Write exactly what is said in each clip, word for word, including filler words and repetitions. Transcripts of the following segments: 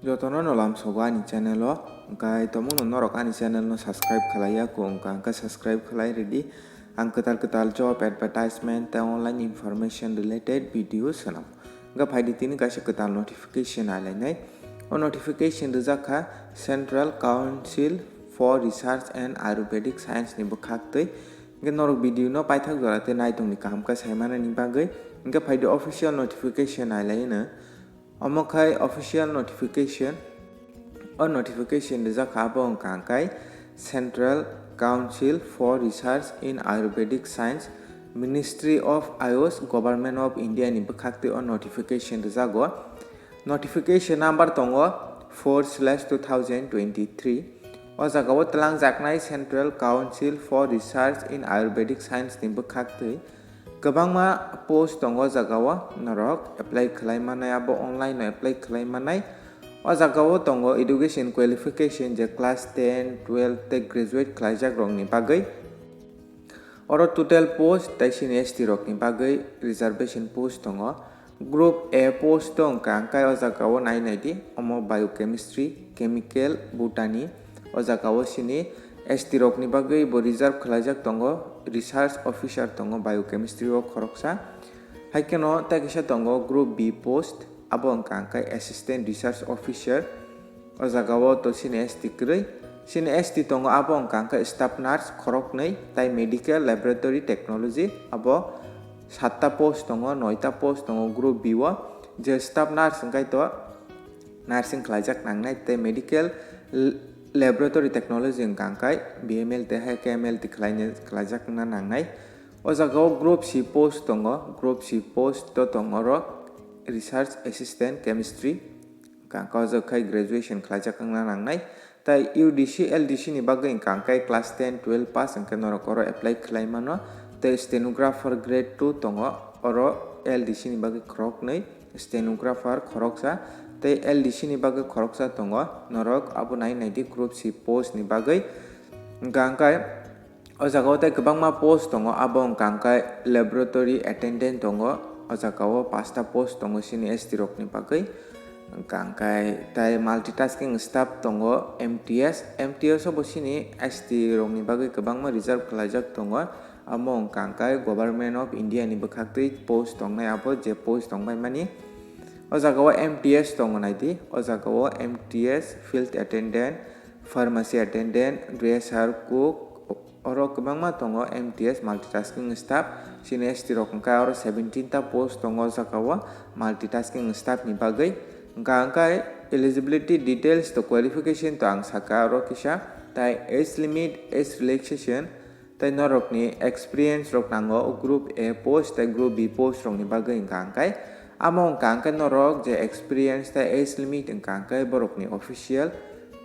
Jotono no lamsogo ani channel o, hwnkhe tomungno norok ani channel no subscribe khlaiya kho wngkha, hwnkhe subscribe khlai rwdi. Ang kwtal kwtal job advertisement tei online information related video swnam. Hwnkhe phaidi tini kaisa kwtal notification nailainai. O notification rijak kha Central Council for Research and Ayurvedic Science ni bwkhaktwi. Hwnkhe norok video no paithak jora tei naitongni kaham khe saimanani bagwi. Hwnkhe phaidi official notification nailaino. Omo khai official notification. O notification rijak kha abo wngkha hwnkhe Central Council for Research in Ayurvedic Science, Ministry of Ayush, Government of India ni bwkhaktwi o notification rijago. Notification number tongo four slash two thousand twenty-three. O jagao twlangjaknai Central Council for Research in Ayurvedic Science ni bwkhaktwi kwbangma post tongo o jagao, norok apply khlai manai, abo online no apply khlai manai. O jagao tongo education qualification je class ten, twelve tei graduate khlaijak rokni bagwi. Oro total post tei sini S T rokni bagwi reservation post tongo. Group A post wngkha hwnkhe o jagao nai naidi, omo biochemistry, chemical, botany. O jagao sini S T rokni bagwi bo reserve khlaijak tongo, research officer tongo biochemistry o khoroksa. Haikheno tei kisa tongo group B post, abo wngkha hwnkhe assistant research officer. O jagao to sini S T kwrwi. Sini S T tongo, abo wngkha hwnkhe staff nurse khoroknwi tei medical laboratory technology, abo satta post tongo, noita post tongo group B o. Je staff nurse hwnkhe to nursing khlaijak nangnai tei medical l-, laboratory technology wngkha hwnkhe B M L T hai khe M L T khlaina, khlaijak wngna nangnai. O jagao group C post tongo, group C post to tongo oro research assistant chemistry. Hwnkha o jok khai graduation khlaijak wngna nangnai. Tai U D C, L D C ni bagwi hwnkha hwnkhe class ten, twelve pass hwnkhe norok oro apply khlai mano. Tei stenographer grade two tongo, oro L D C ni bagwi khoroknwi, stenographer khoroksa tei L D C ni bagwi khoroksa tongo. Norok abo nai naidi group C post ni bagwi. Hwnkha hwnkhe O jagao tei kwbangma post tongo, abo wngkha hwnkhe laboratory attendant tongo, o jagao pasta post tongo sini S T rokni bagwi. Hwnkha hwnkhe tei multitasking staff tongo, M T S, M T S o bo sini S T rokni bagwi kwbangma reserve khlaijak tongo, amo wngkha hwnkhe Government of India ni bwkhaktwi post tongnai, abo je post tongbaimani. O jagao M T S tongo naidi, o jagao M T S, field attendant, pharmacy attendant, dresser, cook, oro kwbangma tongo M T S multitasking staff. Sini S T rok hwnkhe oro seventeen ta post tongo o jagao multitasking staff ni bagwi. Hwnkha hwnkhe eligibility details to qualification to ang saka oro kisa, tai age limit, age relaxation, tei norokni experience rok nango group A post tei group B post rokni bagwi hwnkha hwnkhe. Amo wngkha hwnkhe norok je experience tei age limit wngkha hwnkhe borokni official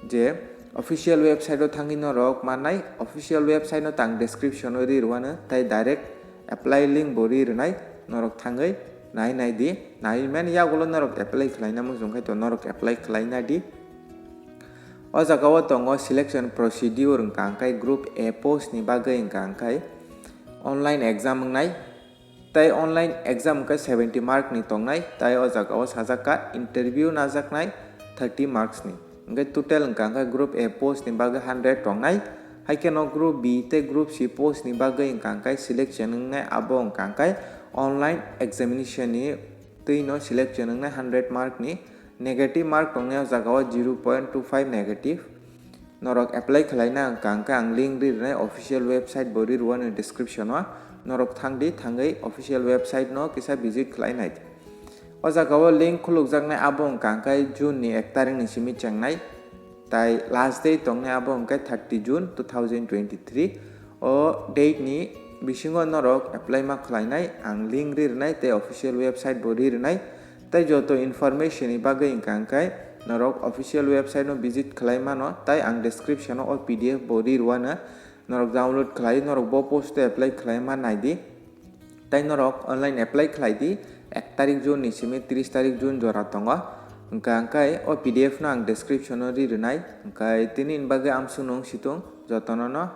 je official website o thangwi norok mannai, official website no tang description o ri rwano tei direct apply link bo ri rwnai, norok thangwi nai nai di, nai mani yagulo norok apply khlaina muchung khai to norok apply khlaina di. O jagao tongo selection procedure wngkha hwnkhe group A post ni bagwi wngkha hwnkhe online exam wngnai. Tei online exam hwnkhe seventy mark ni tongnai, tei o jagao sajak kha interview najaknai thirty marks ni. Hwnkhe total wngkha hwnkhe group A post ni bagwi hundred tongnai, haikheno group B tei group C post ni bagwi wngkha hwnkhe selection wngnai, abo wngkha hwnkhe online examination ni twino selection wngnai hundred mark ni. Negative mark tongnai o jagao zero point two five negative. Norok apply khlaina wngkha hwnkhe ang link ri rwnai official website bo ri rwani description o. Norok thangdi, thangwi official website no kisa visit khlai nai. O jagao link khulukjaknai abo wngkha hwnkhe June ni ek tarik ni simi chengnai. Tai last date tongnai abo hwnkhe thirty June two thousand twenty-three. O date ni bisingo norok apply ma khlainai, ang link ri rwnai tei official website bo ri rwnai. Tei joto information ni bagwi wngkha hwnkhe norok official website no visit khlai mano, tei ang description o o P D F bo ri rwano, norok download khlai, norok bo post o apply khlai ma nai di. Tei norok online apply khlai di, ek tarik June ni simi tris tarik June jora tongo. Hwnkha hwnkhe o P D F no ang description o ri rwnai. Hwnkhe tini ni bagwi amsuk nung situng jotono no.